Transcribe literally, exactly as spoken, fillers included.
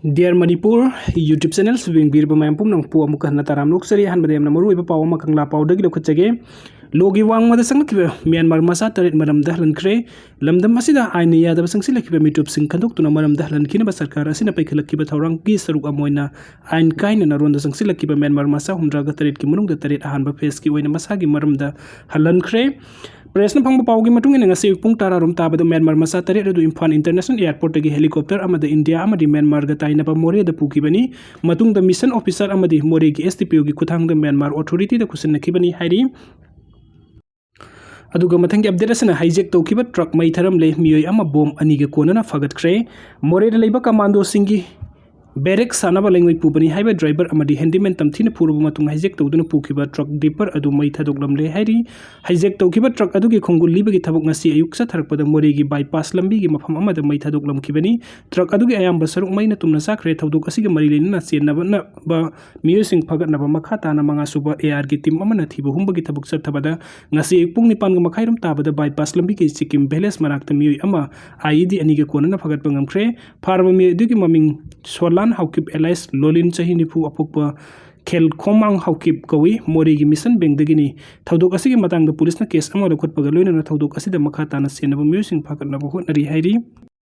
Dear Manipur YouTube channel ꯁꯨ ꯌꯦꯡꯕꯤꯔꯤꯕ ꯃꯌꯥꯝ ꯄꯨꯝꯅꯃꯛꯄꯨ ꯑꯃꯨꯛꯀ ꯍꯟꯅ ꯇꯔꯥꯝꯅ ꯑꯣꯛꯆꯔꯤ꯫ ꯑꯍꯥꯟꯕꯗ ꯌꯥꯝꯅ ꯃꯔꯨꯑꯣꯏꯕ ꯄꯥꯎ ꯑꯃ ꯀꯪꯂꯥ ꯄꯥꯎꯗꯒꯤ ꯂꯧꯈꯠꯆꯒꯦ꯫ ꯂꯣꯒꯤ ꯋꯥꯡꯃꯗ ꯆꯪꯂꯛꯈꯤꯕ ꯃ꯭ꯌꯥꯟꯃꯥꯔ ꯃꯆꯥ ꯇꯔꯦꯠ ꯃꯔꯝꯗ ꯍꯜꯍꯟꯈ꯭ꯔꯦ꯫ ꯂꯝꯗꯝ ꯑꯁꯤꯗ ꯑꯥꯏꯟꯅ ꯌꯥꯗꯕ ꯆꯪꯁꯤꯜꯂꯛꯈꯤꯕ ꯃꯤꯇꯣꯞꯁꯤꯡ ꯈꯟꯗꯣꯛꯇꯨꯅ ꯃꯔꯝꯗ ꯍꯜꯍꯟꯈꯤꯅꯕ ꯁꯔꯀꯥꯔ ꯑꯁꯤꯅ ꯄꯥꯏꯈꯠꯂꯛꯈꯤꯕ ꯊꯧꯔꯥꯡꯒꯤ ꯁꯔꯨꯛ ꯑꯃ ꯑꯣꯏꯅ ꯑꯥꯏꯟ ꯀꯥꯏꯅ ꯅꯥꯔꯣꯟꯗ ꯆꯪꯁꯤꯜꯂꯛꯈꯤꯕ ꯃ꯭ꯌꯥꯟꯃꯥꯔ ꯃꯆꯥ ꯍꯨꯝꯗ꯭ꯔꯥꯒ ꯇꯔꯦꯠꯀꯤ ꯃꯅꯨꯡꯗ ꯇꯔꯦꯠ ꯑꯍꯥꯟꯕ ꯐꯦꯁꯀꯤ ꯑꯣꯏꯅ ꯃꯁꯥꯒꯤ ꯃꯔꯝꯗ ꯍꯜꯍꯟꯈ꯭ꯔꯦ꯫ ꯄ꯭ꯔꯦꯁꯅ ꯐꯪꯕ ꯄꯥꯎꯒꯤ ꯃꯇꯨꯡ ꯏꯟꯅ, ꯉꯁꯤ ꯑꯌꯨꯛ ꯄꯨꯡ ꯇꯔꯥ ꯔꯣꯝ ꯇꯥꯕꯗ ꯃ꯭ꯌꯥꯟꯃꯥꯔ ꯃꯆꯥ ꯇꯔꯦꯠ ꯑꯗꯨ ꯏꯝꯐꯥꯜ ꯏꯟꯇꯔꯅꯦꯁꯅꯦꯜ ꯑꯦꯌꯔꯄꯣꯔꯠꯇꯒꯤ ꯍꯦꯂꯤꯀꯣꯞꯇꯔ ꯑꯃꯗ ꯏꯟꯗꯤꯌꯥ ꯑꯃꯗꯤ ꯃ꯭ꯌꯥꯟꯃꯥꯔꯒ ꯇꯥꯏꯅꯕ ꯃꯣꯔꯦꯗ ꯄꯨꯈꯤꯕꯅꯤ꯫ ꯃꯇꯨꯡꯗ ꯃꯤꯁꯟ ꯑꯣꯐꯤꯁꯥꯔ ꯑꯃꯗꯤ ꯃꯣꯔꯦꯒꯤ ꯑꯦꯁ ꯗꯤ ꯄꯤ ꯑꯣꯒꯤ ꯈꯨꯠꯊꯥꯡꯗ ꯃ꯭ꯌꯥꯟꯃꯥꯔ ꯑꯣꯊꯣꯔꯤꯇꯤꯗ ꯈꯨꯠꯁꯤꯟꯅꯈꯤꯕꯅꯤ ꯍꯥꯏꯔꯤ꯫ ꯑꯗꯨꯒ ꯃꯊꯪꯒꯤ ꯑꯞꯗꯦꯠ ꯑꯁꯤꯅ, ꯍꯥꯏꯖꯦꯛ ꯇꯧꯈꯤꯕ ꯇ꯭ꯔꯛ ꯃꯩ ꯊꯔꯝꯂꯦ, ꯃꯤꯑꯣꯏ ꯑꯃ ꯕꯣꯝ ꯑꯅꯤꯒ ꯀꯣꯟꯅꯅ ꯐꯒꯠꯈ꯭ꯔꯦ꯫ ꯃꯣꯔꯦꯗ ꯂꯩꯕ ꯀꯃꯥꯟꯗꯣꯁꯤꯡꯒꯤ ꯕꯦꯔꯦꯛ ꯁꯥꯟꯅꯕ ꯂꯩꯉꯣꯏ ꯄꯨꯕꯅꯤ ꯍꯥꯏꯕ ꯗ꯭ꯔꯥꯏꯚꯔ ꯑꯃꯗꯤ ꯍꯦꯟꯗꯤꯃꯦꯟ ꯇꯝꯊꯤꯅ ꯐꯨꯔꯕ ꯃꯇꯨꯡ ꯍꯥꯏꯖꯦꯛ ꯇꯧꯗꯨꯅ ꯄꯨꯈꯤꯕ ꯇ꯭ꯔꯛ ꯗꯤꯄꯔ ꯑꯗꯨ ꯃꯩ ꯊꯥꯗꯣꯛꯂꯝꯂꯦ ꯍꯥꯏꯔꯤ꯫ ꯍꯥꯏꯖꯦꯛ ꯇꯧꯈꯤꯕ ꯇ꯭ꯔꯛ ꯑꯗꯨꯒꯤ ꯈꯣꯡꯒꯨꯜ ꯂꯤꯕꯒꯤ ꯊꯕꯛ ꯉꯁꯤ ꯑꯌꯨꯛ ꯆꯠꯊꯔꯛꯄꯗ ꯃꯣꯔꯦꯒꯤ ꯕꯥꯏꯄꯥꯁ ꯂꯝꯕꯤꯒꯤ ꯃꯐꯝ ꯑꯃꯗ ꯃꯩ ꯊꯥꯗꯣꯛꯂꯝꯈꯤꯕꯅꯤ꯫ ꯇ꯭ꯔꯛ ꯑꯗꯨꯒꯤ ꯑꯌꯥꯝꯕ ꯁꯔꯨꯛ ꯃꯩꯅ ꯇꯨꯝꯅ ꯆꯥꯛꯈ꯭ꯔꯦ꯫ ꯊꯧꯗꯣꯛ ꯑꯁꯤꯒ ꯃꯔꯤ ꯂꯩꯅꯅ ꯆꯦꯟꯅꯕ ꯃꯤꯑꯣꯏꯁꯤꯡ ꯐꯒꯠꯅꯕ ꯃꯈꯥ ꯇꯥꯅ ꯃꯉꯥ ꯁꯨꯕ ꯑꯦ ꯑꯥꯔꯒꯤ ꯇꯤꯝ ꯑꯃꯅ ꯊꯤꯕ ꯍꯨꯝꯕꯒꯤ ꯊꯕꯛ ꯆꯠꯊꯕꯗ ꯉꯁꯤ ꯑꯌꯨꯛ ꯄꯨꯡ ꯅꯤꯄꯥꯟꯒ ꯃꯈꯥꯏ ꯔꯣꯝ ꯇꯥꯕꯗ ꯕꯥꯏꯄꯥꯁ ꯂꯝꯕꯤꯒꯤ ꯆꯤꯀꯤꯝ ꯚꯤꯂꯦꯖ ꯃꯅꯥꯛꯇ ꯃꯤꯑꯣꯏ ꯑꯃ ꯑꯥꯏ ꯏ ꯗꯤ ꯑꯅꯤꯒ ꯀꯣꯟꯅꯅ ꯐꯒꯠꯄ ꯉꯝꯈ꯭ꯔꯦ꯫ ꯐꯥꯔꯕ ꯃꯤꯑꯣꯏ ꯑꯗꯨꯒꯤ ꯃꯃꯤꯡ ꯁꯣꯂꯥꯟ ꯍꯥꯎꯀꯤꯞ ꯑꯦꯂꯥꯏꯁ ꯂꯣꯂꯤꯟ, ꯆꯍꯤ ꯅꯤꯐꯨ, ꯑꯄꯣꯛꯄ ꯈꯦꯜꯈꯣꯃꯥꯡ ꯍꯥꯎꯀꯤꯞ ꯀꯧꯏ, ꯃꯣꯔꯦꯒꯤ ꯃꯤꯁꯟ ꯕꯦꯡꯗꯒꯤꯅꯤ꯫ ꯊꯧꯗꯣꯛ ꯑꯁꯤꯒꯤ ꯃꯇꯥꯡꯗ ꯄꯨꯂꯤꯁꯅ ꯀꯦꯁ ꯑꯃ ꯂꯧꯈꯠꯄꯒ ꯂꯣꯏꯅꯅ ꯊꯧꯗꯣꯛ ꯑꯁꯤꯗ ꯃꯈꯥ ꯇꯥꯅ ꯆꯦꯟꯅꯕ ꯃꯤꯑꯣꯏꯁꯤꯡ ꯐꯥꯒꯠꯅꯕ ꯍꯣꯠꯅꯔꯤ ꯍꯥꯏꯔꯤ꯫